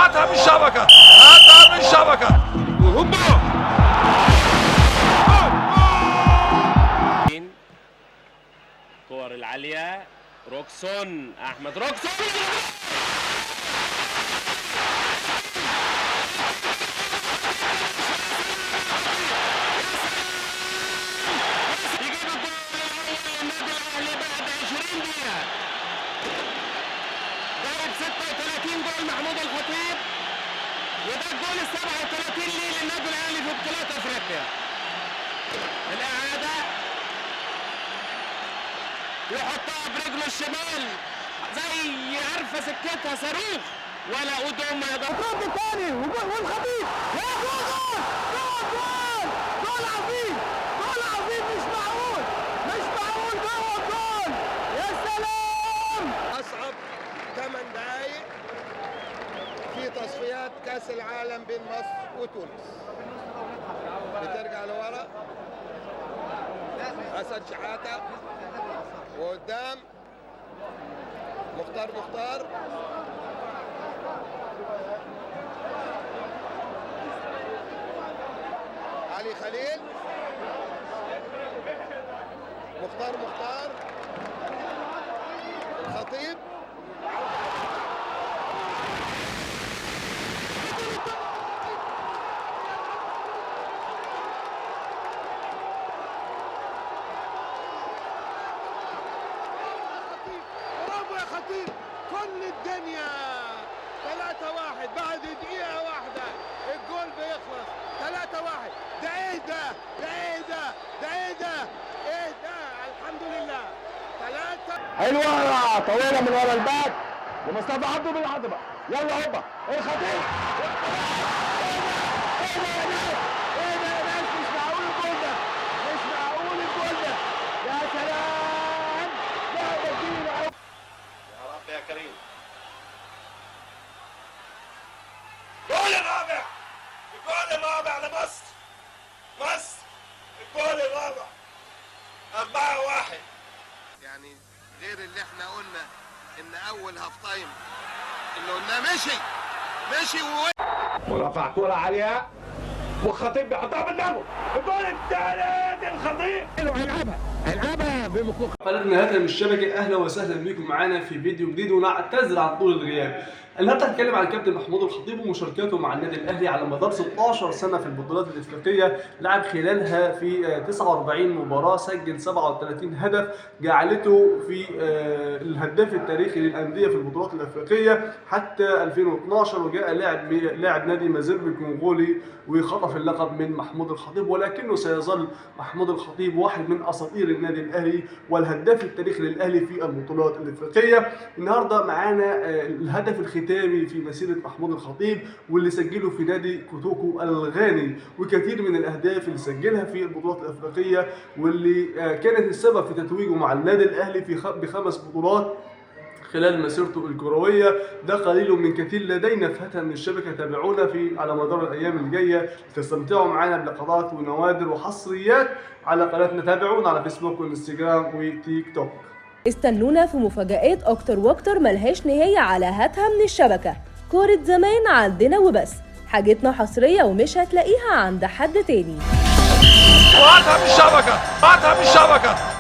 هاتها من الشبكة، هاتها من الشبكة. وهوبا كور العالية، روكسون، أحمد روكسون. يجيب الجول الأول للنادي الأهلي بعد 20 دقيقة. جاب 36 جول محمود الخطيب، وده الجول ال 37 ليه للنادي الأهلي في بطولات أفريقيا. الإعادة، يحطها برجله الشمال زي عارفه سكتها صاروخ ولا قدوم ما يقدر. رد تاني والخطيب، يا جول جول جول جول عظيم، جول عظيم، مش معقول، مش معقول، جوه الجول، يا سلام. أصعب 8 دقايق في تصفيات كأس العالم بين مصر وتونس. بترجع لورا حسن شحاتة، وقدام مختار مختار، علي خليل، مختار مختار، الخطيب. برافو يا خطيب، كل الدنيا 3-1 بعد دقيقة واحدة الجول بيخلص 3-1. ده ايه ده؟ ده ايه ده؟ ده ايه ده؟ ايه ده؟ الحمد لله 3. حلوة طويلة من ورا الباك لمصطفى عبده بالعضبه، يلا هوبا الخطيب. ايه ده يا ناس؟ ايه ده يا ناس؟ مش معقول الجول ده، مش معقول الجول ده، يا سلام، لعبه كبيرة قوي. يا رب يا كريم. الجول الرابع، الجول الرابع لمصر، مصر الجول الرابع، 4-1. يعني غير اللي احنا قلنا ان اول half time اللي قلناه مشي مشي. ورفع كرة عالية والخطيب بيحطها بدماغه، الجول الثالث الخطيب. قناتنا هاتها من الشبكة، أهلا وسهلا بكم معانا في فيديو جديد، ونعتذر عن طول الغياب. النهارده هنتكلم عن الكابتن محمود الخطيب ومشاركاته مع النادي الأهلي على مدار 16 سنة في البطولات الإفريقية، لعب خلالها في 49 مباراة، سجل 37 هدف، جعلته في الهداف التاريخي للأندية في البطولات الإفريقية حتى 2012، وجاء لاعب نادي مازيمبي الكونغولي وخطف اللقب من محمود الخطيب. ولكنه سيظل محمود الخطيب واحد من أساطير النادي الأهلي والهداف التاريخي للأهلي في البطولات الإفريقية. النهارده معانا الهدف الختامي في مسيرة محمود الخطيب واللي سجله في نادي كوتوكو الغاني، وكثير من الأهداف اللي سجلها في البطولات الإفريقية واللي كانت السبب في تتويجه مع النادي الأهلي في بخمس بطولات خلال مسيرته الكروية. ده قليل من كثير لدينا في هاتها من الشبكة. تابعونا في على مدار الأيام الجاية تستمتعوا معنا بلقطات ونوادر وحصريات على قناتنا. تابعونا على فيسبوك وانستجرام وتيك توك. استنونا في مفاجآت أكتر وأكتر ملهاش نهاية على هاتها من الشبكة. كورة زمان عندنا وبس، حاجتنا حصرية ومش هتلاقيها عند حد تاني. وهاتها من الشبكة، هاتها من الشبكة.